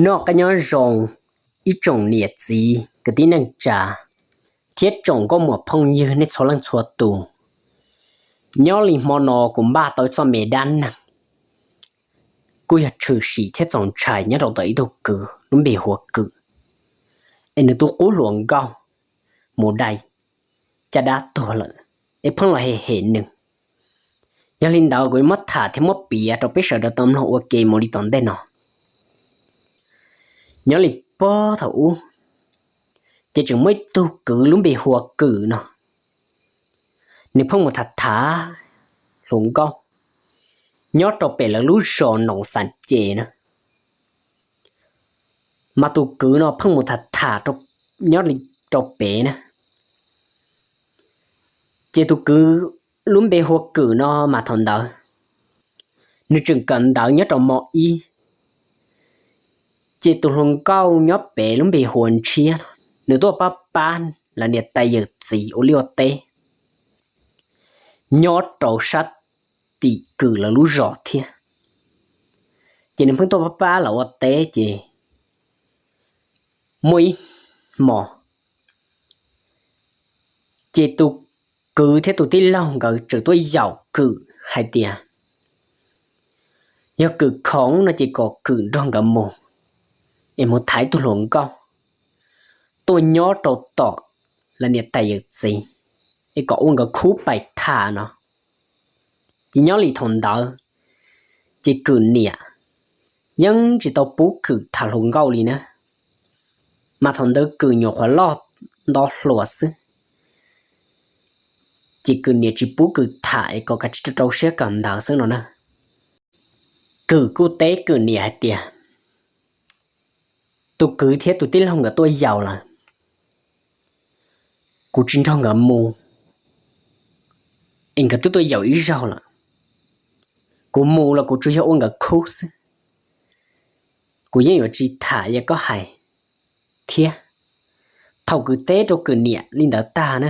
Noj qab nyob zoo ib tsoom niam txiv kwv tij neej tsa thiab tsoom nkauj muam phooj ywg nej txhua leej txhua tus. Nyob li hmo no kuv npaj tau ib txoj me dab neeg kuj yog tshwm sim thiab txaus ntshai nyob rau ntawm ib tug kwv lub npe hu ua Kwm, es nws tus qub hluas nkauj mus dai caj dab tuag lawm, es pheej los hem hem nws. Yog li ntawd kuv yuav muab tham thiab muab piav rau peb sawv daws tau mloog ua ke mus li tom ntej no. Nyob li puag thaum ub, ces tseem muaj ib tug kwv lub npe hu ua Kwm no, nws pheej mus tham tham hluas nkauj nyob rau pem lawv lub zos Noov Xas Ces na. Mas tus kwv no pheej mus tham tham nyob li rau pem na, ces tus kwv lub npe hu ua Kwm no mas thaum ntawd nws tseem kawm ntawv nyob rau mos ib, ces tus hluas nkauj nyob pem lub npe hu ua Ntshiab, nws tuaj pab pab lawv niam tais yawm txiv ua liaj ua teb nyob rau sab tim Kwm lawv lub zos thiab. Ces nws pheej tuaj pab pab lawv ua teb, ces muaj ib hmos, ces tus kwv thiab tus tij laug nkawd tseem tuaj yaum Kwm hais tias yog Kwm khoom no ces kom Kwm nrog nkawd mus, es mus tham ib tug hluas nkauj tuaj nyob rau tom lawv niam tais yawm txiv, es kom ua nkawd khub pais tham no. Ces nyob li thaum ntawd, ces Kwm niam yeej tsis tau pub Kwm tham hluas nkauj li na, mas thaum ntawd Kwm nyuam qhuav loj nto hluas xwb, ces Kwm niam tsis pub Kwm tham es kom kav tsij rau rau siab kawm ntawv xwb no na. Kwm kuj teb Kwm niam hais tias, tus kwv thiab tus tij laug nkawd tuaj yaum lawm, kuv tsis nrog nkawd mus, es nkawd twb tuaj yaum ib zaug lawm. Kuv mus los kuv tsuas yog ua nkawd khub xwb, kuv yeej yuav tsis tham yam koj hais thiab. Thaum Kwm teb rau Kwm niam li ntawd tag na,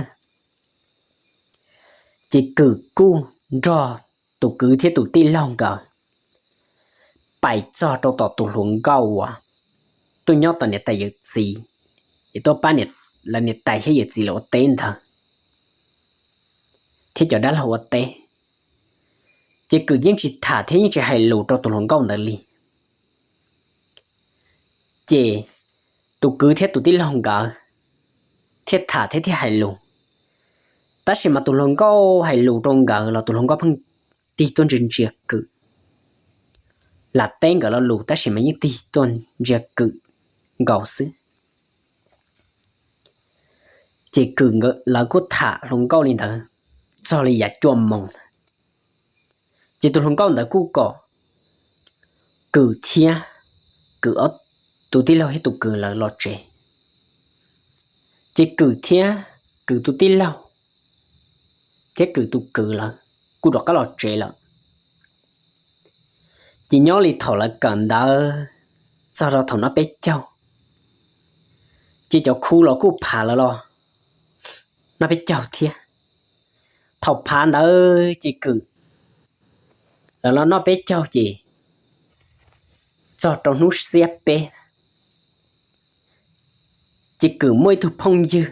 ces Kwm kuj nrog tus kwv thiab tus tij laug nkawd pais txog rau tom tus hluas nkauj uas tuaj nyob tom niam tais yawm txiv, es tuaj pab lawv niam tais thiab yawm txiv lawv ua teb ntawd, thiab cov dab laug ua teb. Ces Kwm yeej tsis tham thiab yeej tsis hais lus rau tus hluas nkauj ntawd li. Ces tus kwv thiab tus tij laug nkawd thiaj tham thiab thiaj hais lus, tab sis mas tus hluas nkauj hais lus rau nkawd los tus hluas nkauj pheej tig tuaj ntsia ntsia Kwm. Lam teb nkawd lo lus tab sis mas yeej tig tuaj ntsia Kwm nkaus xwb. Ces Kwm lawv kuj tham hluas nkauj li ntawd txog li yav cuaj moos, ces tus hluas nkauj ntawd kuj kom Kwm thiab Kwm ob tus tij laug thiab tus kwv lawv los tsev. Ces Kwm thiab Kwm tus tij laug thiab Kwm tus kwv lawv kuj rov qab los tsev lawm. Ces nyob li thaum lawv kawm ntawv txog rau thaum noj peb caug, ces cov khu los kuj phav lawv los noj peb caug thiab. Thaum phav ntawd ces Kwm lawv los noj peb caug ces txog rau hnub xiab peb, ces Kwm muaj ib tug phooj ywg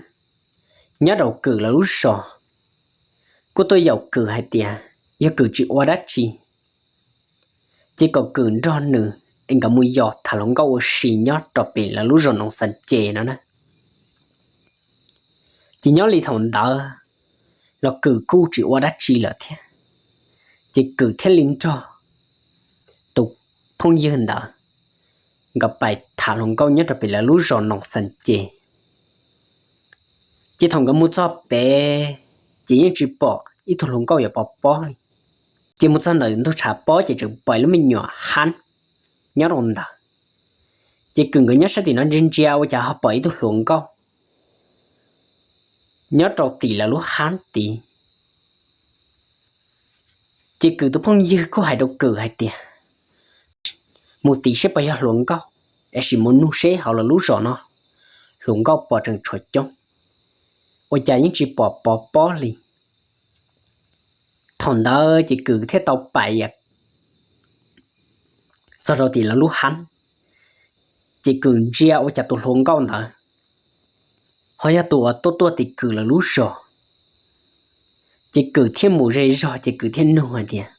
nyob rau Kwm lawv lub zos kuj tuaj yaum Kwm hais tias yog Kwm tsis ua dab tsi, ces kom Kwm nrog nws es nkawd mus yos tham hluas nkauj ua si nyob rau pem lawv lub zos Noov Xas Ces no na. Ces nyob li thaum ntawd los Kwm kuj tsis ua dab tsi lawm thiab, ces Kwm thiaj li nrog tus phooj ywg ntawd nkawd pais tham hluas nkauj nyob rau pem lawv lub zos Noov Xas Ces. Ces thaum nkawd mus txog pem, ces yeej tsis pom ib tug hluas nkauj yuav pov pob li. Ces mus txog ntawm ntug tshav pob ces tseem pom ib lub me nyuam hab nyob rau ntawd. Ces Kwm nkawd nyob sab tim no ntsia ntsia ua cas ho pom ib tug hluas nkauj nyob rau tim lawv lub hab tid. Ces Kwm tus phooj ywg kuj hais rau Kwm hais tias, mus tim seb puas yog hluas nkauj, es sim mus nug seb hauv lawv lub zos no hluas nkauj puas tseem tshuav coob, ua cas yeej tsis pom pov pob li. Thaum ntawd ces Kwm thiaj tau pais txog rau tim lawv lub hab, Ces Kwm ntsia ua cas tus hluas nkauj ntawd ho yog tus uas tuaj tuaj tim Kwm lawv lub zos. Ces Kwm thiaj mus ze zog ces Kwm thiaj nug hais tias,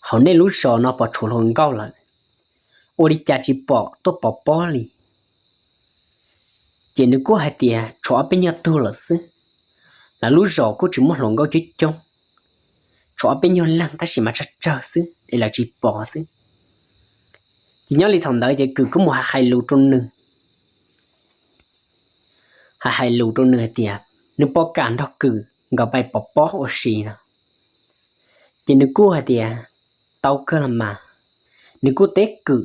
hauv nej lub zos no puas tshuav hluas nkauj lawm? Ua li cas tsis pom tuaj pov pob li? Ces nws kuj hais tias tshuav ob peb nyuag tug lawm xwb. Lawv lub zos kuj tsis muaj hluas nkauj coob coob, tshuav ob peb nyuag leeg tab sis mas tsawg tsawg xwb es lawv tsis pov xwb. Ces nyob li thaum ntawd ces Kwm kuj mus hais lus rau nws, hais hais lus rau nws hais tias nws puas kam nrog Kwm nkawd pais pov pob ua si no. Ces nws kuj hais tias tau kawg los mas. Nws kuj teb Kwm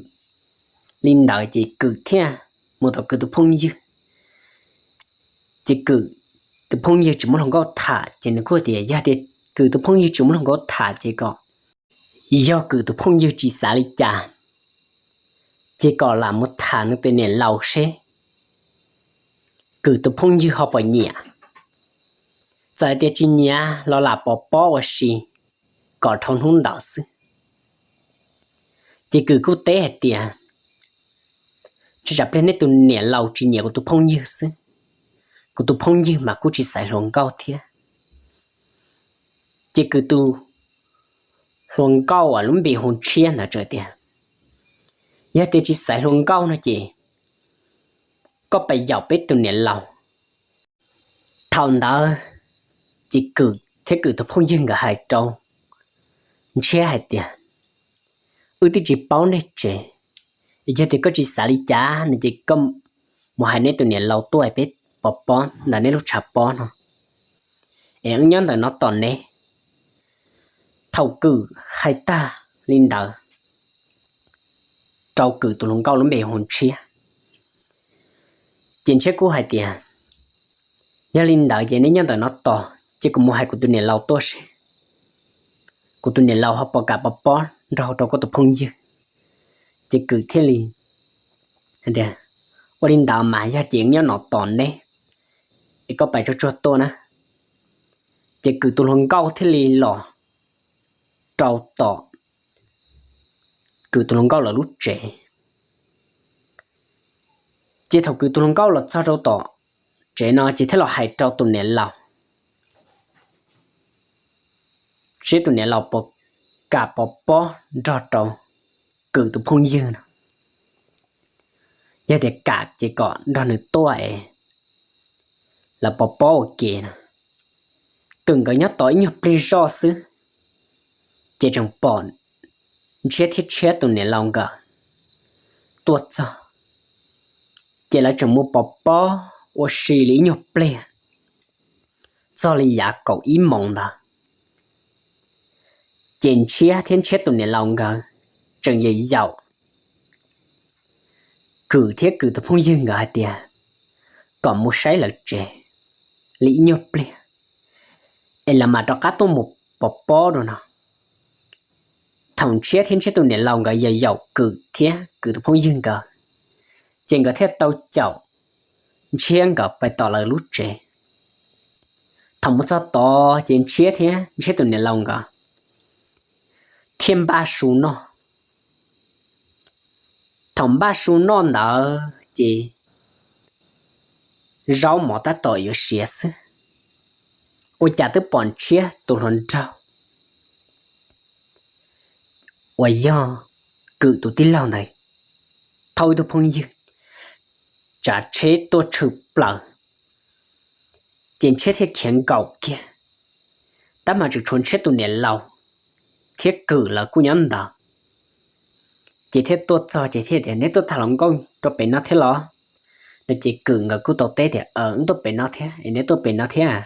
li ntawd ces Kwm thiaj mus tom Kwm tus phooj ywg. Ces Kwm tus phooj ywg tsis muaj hluas nkauj tham ces nws kuj tias yog tias Kwm tus phooj ywg tsis muaj hluas nkauj tham ces kom, yog Kwm tus phooj ywg tsis xav li cas ces kom lam mus tham nws tus niam laus seb Kwm tus phooj ywg ho puas nyiam. Txawm tias tsis nyiam los lam pov pob ua si kom dhau hnub ntawd xwb. Ces Kwm kuj teb hais tias, tsam pliag nej tus niam laus tsis nyiam kuv tus phooj ywg xwb, kuv tus phooj ywg mas kuj tsis xaiv hluas nkauj thiab. Ces Kwm tus hluas nkauj uas lub npe hu Ntshiab ntawd txawm tias, yog tias tsis xaiv hluas nkauj no ces koj pais yaum peb tus niam laus. Thaum ntawd ces Kwm thiab Kwm tus phooj ywg nkawd hais rau Ntshiab hais tias, wb twb tsis paub nej tsev, yog tias koj tsis xav li cas no ces koj mus hais neb tus niam laus tuaj peb pov pob ntawm neb lub tshav pob no es wb nyob ntawm no tos neb. Thaum Kwm hais tag li ntawd rau Kwm tus hluas nkauj lub npe hu Ntshiab, ces Ntshiab kuj hais tias, yog li ntawd ces neb nyob ntawm no tos ces kuv mus hais kuv tus niam laus tuaj seb kuv tus niam laus ho puas kam pov pob nrog rau koj tus phooj ywg. Ces Kwm thiaj li tias, ua li ntawd mas yog ces nyob no tos neb es koj pais tsuag tsuag tuaj na. Ces Kwm tus hluas nkauj thiaj li los rau tom Kwm tus hluas nkauj lawv lub tsev. Ces thaum Kwm tus hluas nkauj los txog rau tom tsev no ces thiaj los hais rau tus niam laus seb tus niam laus puas kam pov pob nrog rau Kwm tus phooj ywg no. Yog tias kam ces kom nrog nws tuaj es lawv pov pob ua ke no. Kwm nkawd nyob tos ib nyuag pliag zoj xwb ces tseem pom Ntshiab thiab Ntshiab tus niam laus nkawd tuaj txog, ces lawv tseem mus pov pob ua si li ib nyuag pliag txog li yav kaum ib moos ntawd. Ces Ntshiab thiab Ntshiab tus niam laus nkawd tseem yaum yaum Kwm thiab Kwm tus phooj ywg nkawd hais tias kom mus saib lawv tsev li ib nyuag pliag es lawv mam rov qab tuaj mus pov pob dua no. Thaum Ntshiab thiab Ntshiab tus niam laus nkawd yaum yaum Kwm thiab Kwm tus phooj ywg nkawd, ces nkawd thiaj tau caum Ntshiab nkawd pais tom lawv lub tsev. Thaum mus txog tod ces Ntshiab thiab Ntshiab tus niam laus nkawd thiaj npaj su noj. Thaum npaj su noj ntawd ces zaub mov tab tom yuav siav xwb, ua cas twb pom Ntshiab tus hluas nraug uas yog Kwm tus tij laug ntawd thauj ib tug phooj ywg tsav tsheb tuaj tshwm plaws. Ces Ntshiab thiaj khiav nkaum kiag, tab mas tseem tshuav Ntshiab tus niam laus thiab Kwm lawv kuj nyob ntawd. Ces thiaj tuaj txog ces thiaj tias, neb tuaj tham hluas nkauj rau pem no thiab los? No ces Kwm nkawd kuj tau teb tias, wb tuaj pem no thiab es neb tuaj pem no thiab?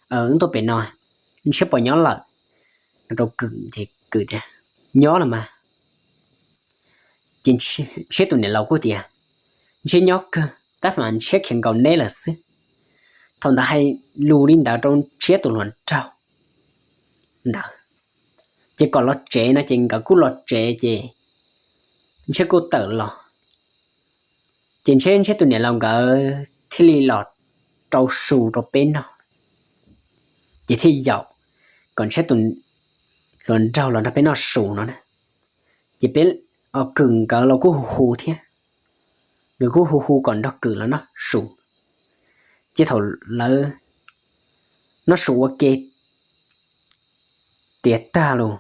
Wb tuaj pem no, Ntshiab puas nyob lawm? No rau Kwm ces Kwm tias, nyob los mas. Ces Ntshiab tus niam laus kuj tias, Ntshiab nyob kawg tab mas Ntshiab khiav nkaum neb lawm xwb. Thaum ntawd hais lus li ntawd rau Ntshiab tus hluas nraug ntawd, ces kom los tsev no ces nkawd kuj los tsev ces Ntshiab kuj tawm los. Ces Ntshiab, Ntshiab tus niam laus nkawd thiaj li los rau su rau peb noj, ces thiaj yaum kom Ntshiab tus hluas nraug los nrog peb noj su no na. Ces peb, Kwm nkawd los kuj hu hu thiab, nkawd kuj hu hu kom nrog Kwm los noj su. Ces thaum lawv noj su ua ke tiav tag lawm,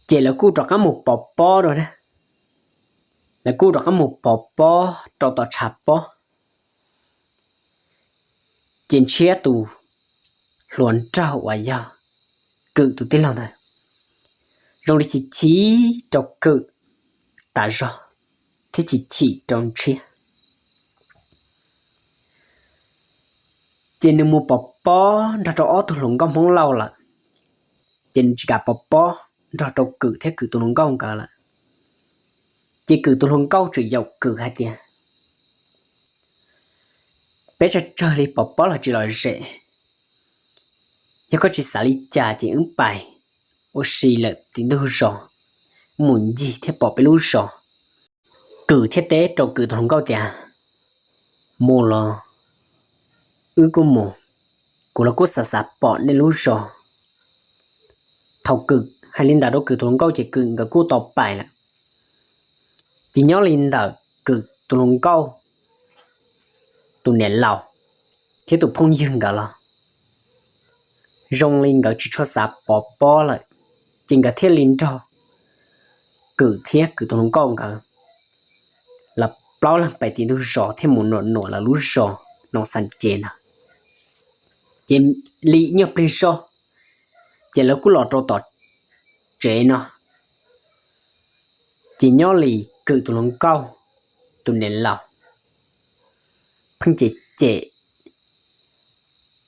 ces lawv kuj rov qab mus pov pob dua na. Lawv kuj rov qab mus pov pob rau tom tshav pob, ces Ntshiab tus hluas nraug uas yog Kwm tus tij laug ntawd zoo li chim chim rau Kwm tas zog thiab chim chim rau Ntshiab. Ces nws mus pov pob nrog rau ob tug hluas nkauj Hmoob Lauj lawm, ces nws tsis kam pov pob nrog rau Kwm thiab Kwm tus hluas nkauj nkawd lawm. Ces Kwm tus hluas nkauj tseem yaum Kwm hais tias, peb tsawg tsawg li pov pob los tsis lom zem, yog koj tsis xav li cas ces wb pais ua si lawm tim ntug zos, mus ncig thiab pom peb lub zos. Kwm thiaj teb rau Kwm tus hluas nkauj tias, mus los wb kuj mus, kuv los kuj xav xav pom nej lub zos. Thaum Kwm hais li ntawd rau Kwm tus hluas nkauj ces Kwm nkawd kuj tau pais lawm. Ces nyob li ntawm Kwm tus hluas nkauj tus niam laus thiab tus phooj ywg nkawd los zoo li nkawd tsis tshua xav pov pob lawm, ces nkawd thiaj li nrog Kwm thiab Kwm tus hluas nkauj nkawd los plaub leeg pais tim ntug zos thiab mus nuam nuam lawv lub zos no xas ces na. Ces li ib nyuag pliag zog, ces lawv kuj los rau tom tsev no. Ces nyob li Kwm tus hluas nkauj tus niam laus pheej cem cem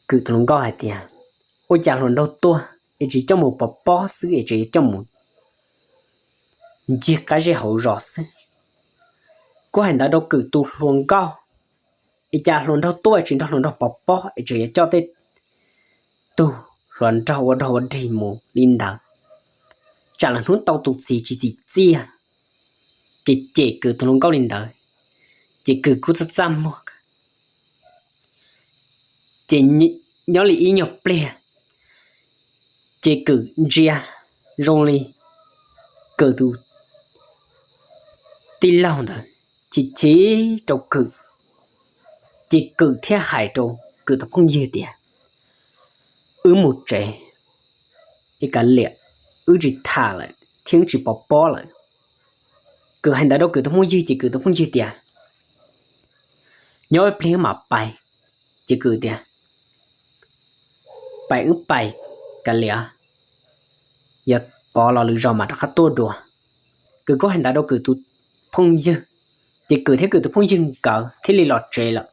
Kwm tus hluas nkauj hais tias, ua cas hluas nraug tuaj es tsis coj mus pov pob xwb es tseem yuav coj mus ncig qab zej hauv zos xwb. Kuv hais ntawd rau Kwm tus hluas nkauj, es cas hluas nraug tuaj tsis nrog hluas nraug pov pob es tseem yuav coj tej tug hluas nraug ua dog ua dig mus li ntawd, tsam lwm hnub tau tus txiv tsis txim txiaj. Ces cem Kwm tus hluas nkauj li ntawd, ces Kwm kuj txaj txaj muag. Ces nyob li ib nyuag pliag, ces Kwm ntsia zoo li Kwm tus tij laug ntawd chim chim rau Kwm. Ces Kwm thiaj hais rau Kwm tus phooj ywg tias, wb mus tsev, es kav liam, wb tsis tham lawm thiab wb tsis pov pob lawm. Kwm hais ntawd rau Kwm tus phooj ywg ces Kwm tus phooj ywg tias, nyob ib pliag mam pais. Ces Kwm tias, pais wb pais, kav liam, yog pov los lwm zaus mam rov qab tuaj dua. Kwm kuj hais ntawd rau Kwm tus phooj ywg, ces Kwm thiab Kwm tus phooj ywg nkawd thiaj li los tsev lawm.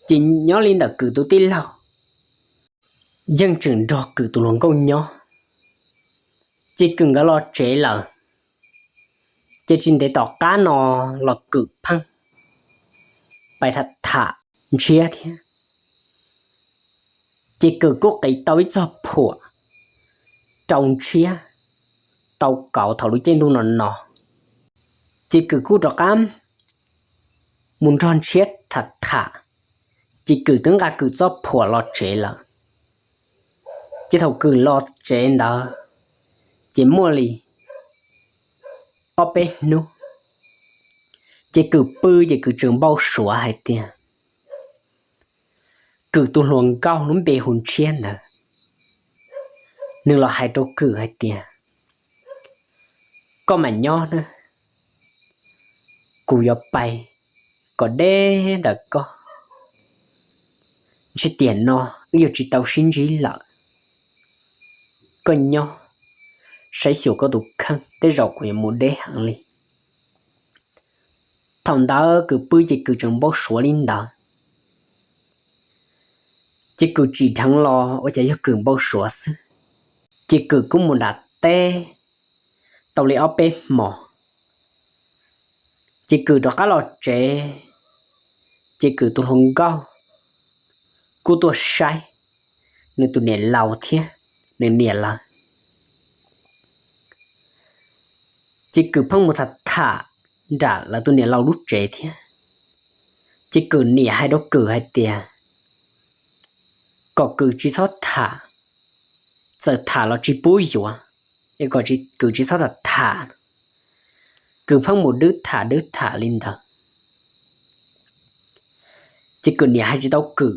Ces nyob li ntawm Kwm tus tij laug yeej tseem nrog Kwm tus hluas nkauj nyob, ces Kwm nkawd los tsev lawm. Ces tsis ntev tom qab no los Kwm pheej pais tham tham Ntshiab thiab. Ces Kwm kuj qiv tau ib txoj phuam rau Ntshiab tau kauv thaum lub caij ntuj no no. Ces Kwm kuj rov qab mus nrog Ntshiab tham tham, ces Kwm twb nqa Kwm txoj phuam los tsev lawm. Ces thaum Kwm los tsev ntawd, ces muaj li ob peb hnub, ces Kwm pw ces Kwm tseem npau suav hais tias Kwm tus hluas nkauj lub npe hu Ntshiab ntawd, nws los hais rau Kwm hais tias, koj mam nyob na, kuv yuav pais kom deb ntawm koj. Ntshe tiam no wb yuav tsis tau sib ntsib lawm. Koj nyob saib xyuas koj tus kheej, tej zaum kuv yuav mus deb heev li. Thaum ntawd Kwm pw ces Kwm tseem npau suav li ntawd. Ces Kwm tsim dheev los ua cas yog Kwm npau suav xwb. Ces Kwm kuj mus nram teb tau li ob peb hmos, ces Kwm rov qab los tsev. Ces Kwm tus hluas nkauj kuj tuaj saib nws tus niam laus thiab nws niam lawv. Ces Kwm pheej mus tham tham nram lawv tus niam laus lub tsev thiab. Ces Kwm niam hais rau Kwm hais tias kom Kwm tsis txhob tham, txawm tham los tsis pub yuav, es kom Kwm tsis txhob tham tham. Kws pheej mus dwb tham dwb tham li ntawd, ces Kws niam hais tsis tau Kws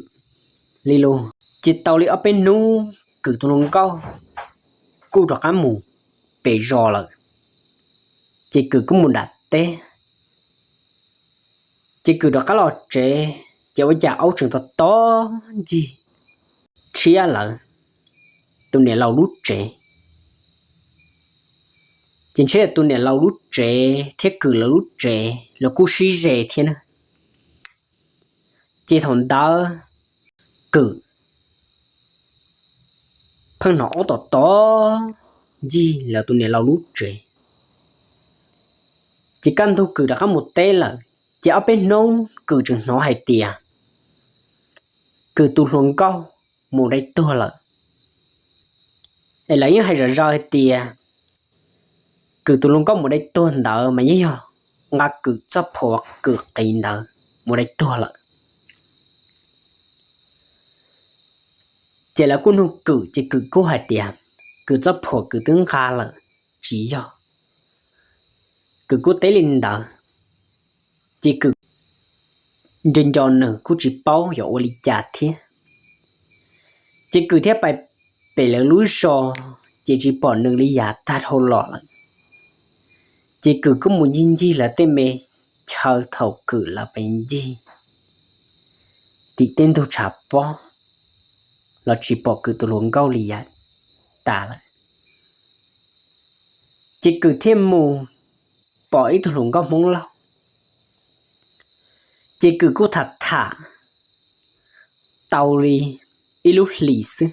li lus. Ces tau li ob peb hnub Kws tus hluas nkauj kuj rov qab mus pem zos lawm, ces Kws kuj mus nram teb. Ces Kws rov qab los tsev, ces ua cas aub tseem tos tos ncig tshiab lawv tus niam laus lub tsev. Ces ntshe tus niam laus lub tsev thiab Kws lawv lub tsev los kuj sib ze thiab na. Ces thaum ntawd Kws pheej hnov aub tos tos ncig lawv tus niam laus lub tsev. Ces kaj ntug Kws rov qab mus teb lawm, ces ob peb hnub Kws tseem hnov hais tias Kws tus hluas nkauj mus dai tuag lawm. Es lawv yeej hais zom zaws hais tias Kws tus hluas nkauj mus dai tuag ntawd mas yeej yog nqa Kws txoj phuam Kws qiv ntawd mus dai tuag lawm. Ces lawv kuj nug Kws, ces Kws kuj hais tias Kws txoj phuam Kws twb nqa lawm, tsis yog. Kws kuj teb li ntawd, ces Kws nco nco nws kuj tsis paub yuav ua li cas thiab. Ces Kws thiaj pais pem lawv lub zos, ces tsis pom nws li yav tag dhau los lawm. Ces Kws kuj mus ncig ncig lawv tej me chaw thaum Kws lawv pais ncig tim tej ntug tshav pob los tsis pom Kws tus hluas nkauj li yav tas lawm. Ces Kws thiaj mus pom ib tug hluas nkauj Hmoob Lauj. Ces Kws kuj tham tham tau li ib lub hlis xwb,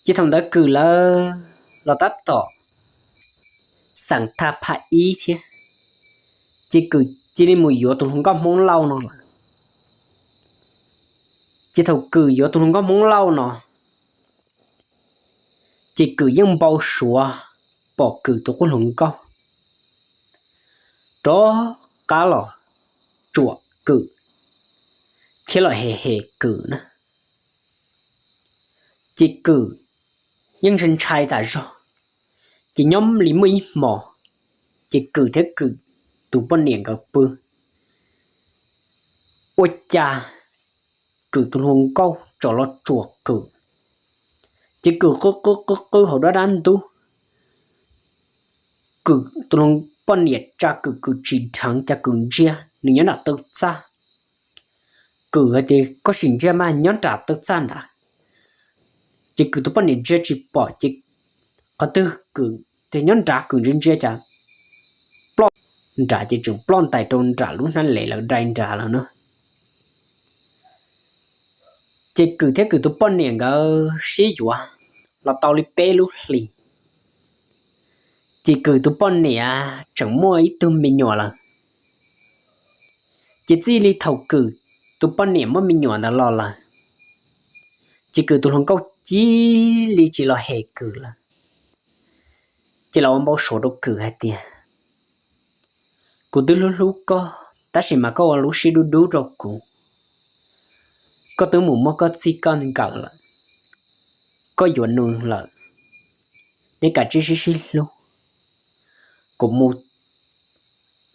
ces thaum ntawd Kws lawv los tab tom xeem thaj phaj ib thiab, ces Kws cia li mus yuav tus hluas nkauj Hmoob Lauj no lawm. Ces thaum Kws yuav tus hluas nkauj Hmoob Lauj no, ces Kws yeej npau suav pom Kws tus qub hluas nkauj rov qab los tsuam Kws thiab los hem hem Kws na. Ces Kws yeej ntshai ntshai tas zog. Ces nyob li muaj ib hmos, ces Kws thiab Kws tus poj niam nkawd pw, ua cas Kws tus hluas nkauj tsom los tsuam Kws. Ces Kws qw qw qw qw hauv dab dab ntub, Kws tus poj niam tsa Kws, Kws tsim dheev, cas Kws ntsia nws nyob nram taw txaj. Kws hais tias, koj sim ntsia mas nyob nram taw txaj nrad. Ces Kws tus poj niam ntsia tsis pom, ces qhov twg Kws tias nyob nrad, Kws ntsia ntsia cas ploj nrad, ces tseem ploj ntais rau nram lub hnab les lawv dai nrad lawm na. Ces Kws thiab Kws tus poj niam nkawd sib yuav los tau li peb lub hlis, ces Kws tus poj niam tseem muaj ib tug me nyuam lawm. Ces txij li thaum Kws tus poj niam muaj me nyuam ntawd los lawm, ces Kws tus hluas nkauj cia li tsis los hem Kws lawm. Ces los ua npau suav rau Kws hais tias, kuv twb hlub hlub koj, tab sis mas koj ua lub siab dub dub rau kuv. Koj twb mus muaj koj txij koj nkawm lawm, koj yuav nws lawm, neb kav tsij sib sib hlub. Kuv mus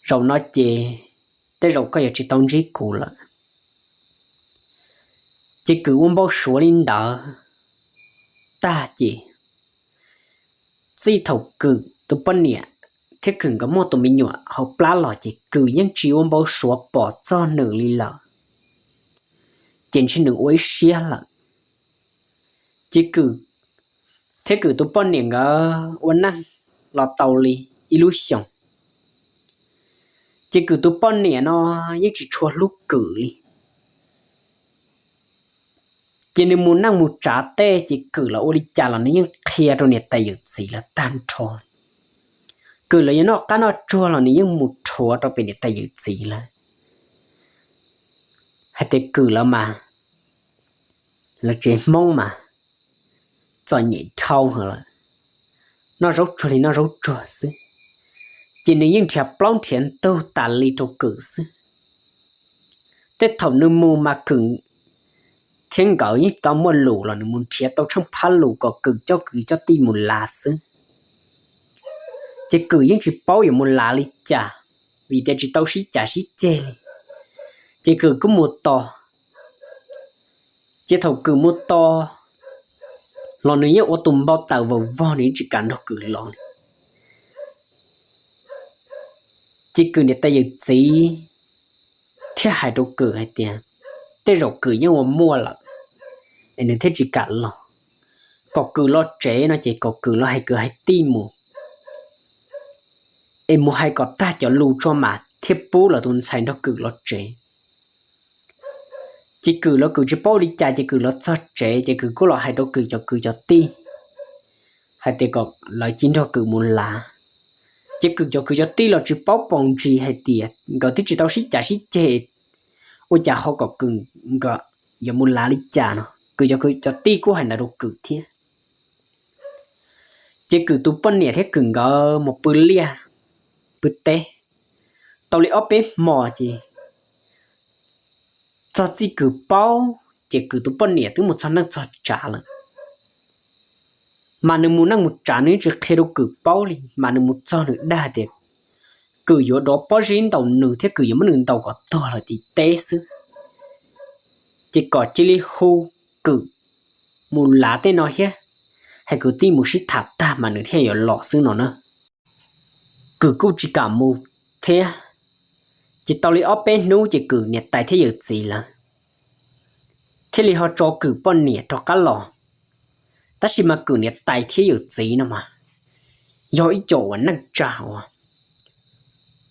zaum no ces tej zaum koj yuav tsis tau ntsib kuv lawm. Ces Kws ua npau suav li ntawd tag ces, txij thaum Kws tus poj niam thiab Kws nkawd muaj tus me nyuam hauv plab los ces Kws yeej tsis ua npau suav pom txog nws li lawm. Ces ntshe nws ua ib siab lawm. Ces Kws thiab Kws tus poj niam nkawd ua neej los tau li ib lub xyoos, ces Kws tus poj niam no yeej tsis tshua hlub Kws li. Ces nws mus neej mus tsav tej ces Kws los ua li cas los nws yeej qhia rau niam tais yawm txiv lawv tag nrho. Kws los yuav noj qab noj tsuag los nws yeej mus rhuav rau pem niam tais yawm txiv lawv hais tias Kws lawv mas, lawv tsev Hmoob mas txom nyem dhau lawm, noj zaub tsuag li noj zaub tsuag xwb. Ces nws yeej nrhiav plaub nrhiav ntug tas li rau Kws xwb. Tej thaum nws mus mas Kws thiab nkawd yeej tsis tau muaj lus los nws mus nrhiav tau tsheej phab lus kom Kws coj Kws cov tij mus lav xwb. Ces Kwm yeej tsis paub yuav mus lav li cas, vim tias tsis tau sib cav sib ceg li. Ces Kwm kuj mus tos, ces thaum Kwm mus tos los nws yeej ua tus npau taws vog vog, nws yeej tsis kam nrog Kwm los li. Ces Kwm niam tais yawm txiv thiaj hais rau Kwm hais tias tej zaum Kwm yeej ua muaj lawm es nws thiaj tsis kam los. Kom Kwm los tsev no ces kom Kwm los hais kwv hais tij mus, es mus hais kom tag cov lus tso mas thiaj pub lawv tus ntxhais nrog Kwm los tsev. Ces Kwm los Kwm tsis paub li cas ces Kwm los txog tsev ces Kwm kuj los hais rau Kwm cov kwv cov tij hais tias kom lawv cia nrog Kwm mus lav. Ces Kwm cov kwv cov tij los tsis paub paus ntsis hais tias nkawd twb tsis tau sib cav sib ceg, ua cas ho kom Kwm nkawd yuav mus lav li cas no. Kwm cov kwv cov tij kuj hais ntawd rau Kwm thiab. Ces Kwm tus poj niam thiab Kwm nkawd mus pw liaj pw teb tau li ob peb hmo ces txog txij Kwm paub ces Kwm tus poj niam twb mus txog neej txog tsav lawm. Mas nws mus neej mus tsav nws yeej tsis qhia rau Kwm paub li, mas nws mus txog nws dag tias Kwm yuav dov pob zeb ntaus nws thiab Kwm yuav muab nws ntaus kom tuag lawm tim teb xwb, ces kom cia li hu Kwm mus lav tej no thiab, hais kwv tij mus sib tham tag mas nws thiaj yuav los xwb no na. Kwm kuj tsis kam mus thiab. Ces tau li ob peb hnub ces Kwm niam tais thiab yawm txiv lawv thiaj li ho tso Kwm poj niam rov qab los. Tab sis mas Kwm niam tais thiab yawm txiv no mas yog ib co uas neej tsa uas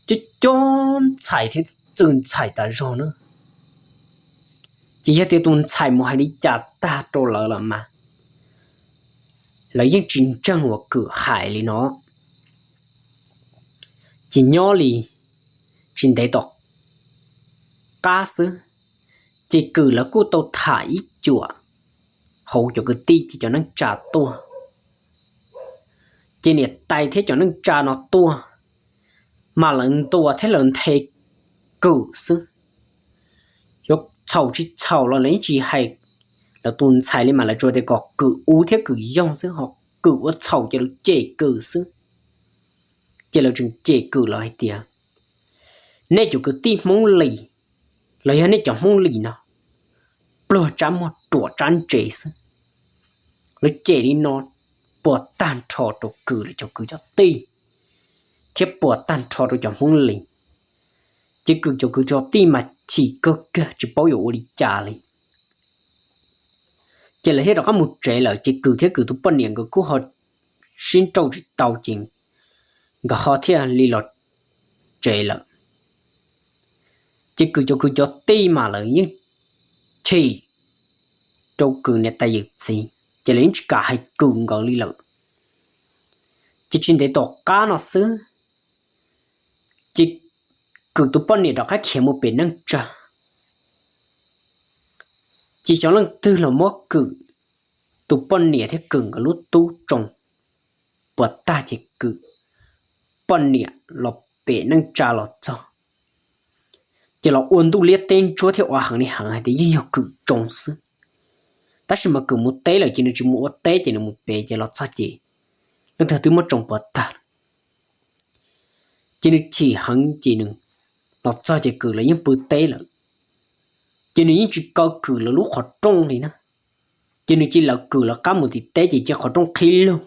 cov cov ntxhais thiab txwj ntxhais tas zog na. Ces yog tias tus ntxhais mus hais li cas tag rau lawv lawm mas lawv yeej tsis ntseeg uas Kwm hais li no. Ces nyob li tsis ntev tom qab xwb, ces Kwm lawv kuj tau tham ib cuam hauv cov kwv tij ces cov neej tsa tuaj. Ces niam tais thiab cov neej tsa no tuaj, mas lawv ntuas thiab lawv nthe Kwm xwb. Yuav txhaum tsis txhaum los lawv yeej tsis hais lawv tus ntxhais li mas lawv tsuas tias kom Kwm ub thiab Kwm yoog xwb, ho Kwm ua txhaum ces lawv cem Kwm xwb. Ces lawv tseem cem Kwm lawv hais tias nej cov kwv tij Hmoob Lis los yog nej cov Hmoob Lis no pluag tsab muag ruam tsab ntse xwb. Lawv cem li no puas tag nrho rau Kwm lawv cov kwv cov tij thiab puas tag nrho rau cov Hmoob Lis. Ces Kwm cov kwv cov tij mas chim kawg kiag tsis paub yuav ua li cas li. Ces lawv thiaj rov qab mus tsev lawm, ces Kwm thiab Kwm tus poj niam nkawd kuj ho sib nrauj tsis tau ces nkawd ho thiaj li los tsev lawm. Ces Kwm cov kwv cov tij mas lawv yeej chim rau Kwm niam tais yawm txiv, ces lawv yeej tsis kam hais Kwm nkawd li lawm. Ces tsis ntev tom qab no xwb, ces Kwm tus poj niam rov qab khiav mus pem neej tsa. Ces xyov leej twg los muab Kwm tus poj niam thiab Kwm nkawd lub tub tsoo puas tag, ces Kwm poj niam los pem neej tsa los txog, ces los ua ntuj liab teb ntsuab thiab ua heev li heev hais tias yeej yog Kwm tsoo xwb. Tab sis mas Kwm mus teb lawm ces nws tsis mus ua teb, ces nws mus pem ces los txog ces leej twg twb muab tsoo puas tag. Ces nws chim heev ces nws los txog ces Kwm lawv yeej pw teb lawm, ces nws yeej tsis kaw Kwm lawv lub qhov rooj li na. Ces nws cia li lawv Kwm lawv qab mus tim teb ces cia qhov rooj qhib lug.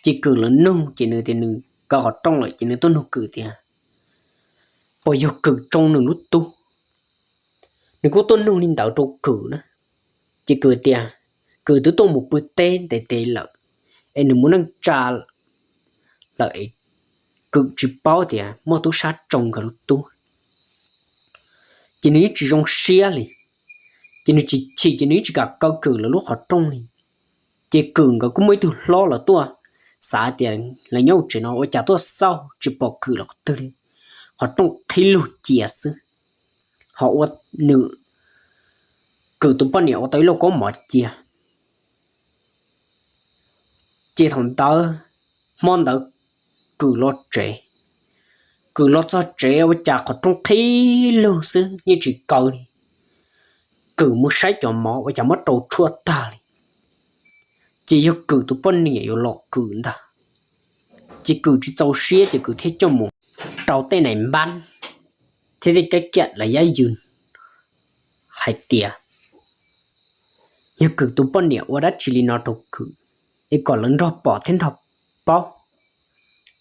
Ces Kwm lawv nug ces nws tias nws kaw qhov rooj lawm ces nws tuaj nug Kwm tias puas yog Kwm tsoo nws lub tub. Nws kuj tuaj nug li ntawd rau Kwm na. Ces Kwm tias Kwm twb tuaj mus pw teb ntev ntev lawm, es nws mus neej tsa lawm es Kwm tsis paub tias muaj tub sab tsoo nkawd lub tub. Ces nws yeej tsis zoo siab li, ces nws tsis chim ces nws yeej tsis kam kaw Kwm lawv lub qhov rooj li. Ces Kwm nkawd kuj muaj ib tug hlob los tuaj, xav tias lawv nyob tsev no ua cas tuaj xauj tsis pom Kwm lawv qhov twg li, qhov rooj qhib lug cia xwb, ho ua nws Kwm tus poj niam ua tau ib lauj kaub mov cia. Ces thaum ntawd, hmo ntawd Kwm los tsev, Kwm los txog tsev ua cas qhov rooj qhib lug xwb yeej tsis kaw li. Kwm mus saib cov mov ua cas muab rau tshuaj tag li. Ces yog Kwm tus poj niam yuav los Kwm ntag. Ces Kwm tsis txaus siab ces Kwm thiaj coj mus rau tej nais npab thiab tej kab kiam los yab ywg hais tias yog Kwm tus poj niam ua dab tsi li no rau Kwm, es kom lawv nrog pom thiab nrog paub.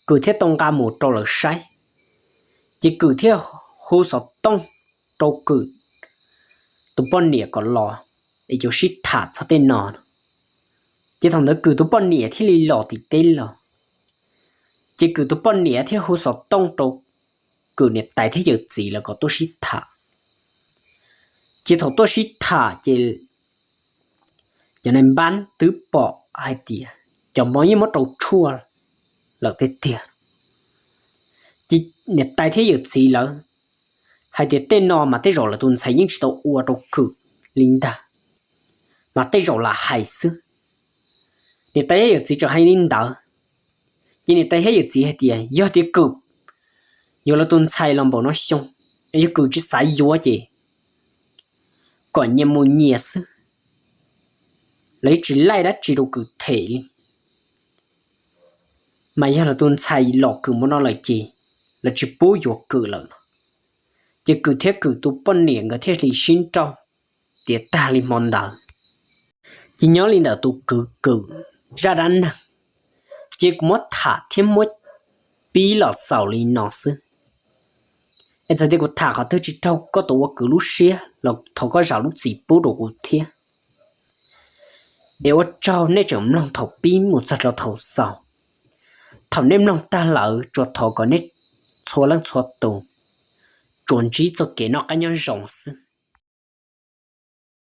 Kwm thiaj tau nqa mus rau lawv saib, ces Kwm thiaj hu xov tooj rau Kwm tus poj niam kom los es yuav sib tham txog tej no. Ces thaum ntawd Kwm tus poj niam thiaj li los tim teb los. Ces Kwm tus poj niam thiaj hu xov tooj rau Kwm niam tais thiab yawm txiv lawv kom tuaj sib tham. Ces thaum tuaj sib tham ces cov nais npab twb pom hais tias cov mov yeej muab rau tshuaj lawm tiag tiag. Ces niam tais thiab yawm txiv lawv hais tias tej no mas tej zaum lawv tus ntxhais yeej tsis tau ua rau Kwm li ntag, mas tej zaum lam hais xwb. Niam tais thiab yawm txiv tseem hais li ntawd, ces niam tais thiab yawm txiv hais tias yog tias Kwm yuav lawv tus ntxhais los npaum no xyoo, yog Kwm tsis xav yuav ces kom nyias mus nyias xwb, lawv yeej tsis laij dab tsi rau Kwm them li. Mas yog lawv tus ntxhais los Kwm mus no lawm ces lawv tsis pub yuav Kwm lawm no. Ces Kwm thiab Kwm tus poj niam nkawd thiaj li sib nrauj tiav tag li hmo ntawd. Ces nyob li ntawm tus kwv Kwm zaj dab neeg, ces kuv muab tham thiab muab pib los xaus li no xwb. Es txawm tias kuv tham qhov twg tsis raug koj tus ua kwv lub siab los thov koj zam lub txim pub rau kuv thiab. Es ua tsaug nej tseem mloog thaum pib mus txog rau thaum xaus. Thaum nej mloog tag lawm tsuas thov kom nej txhua leej txhua tus tsuas ntsib txoj kev noj qab nyob zoo xwb.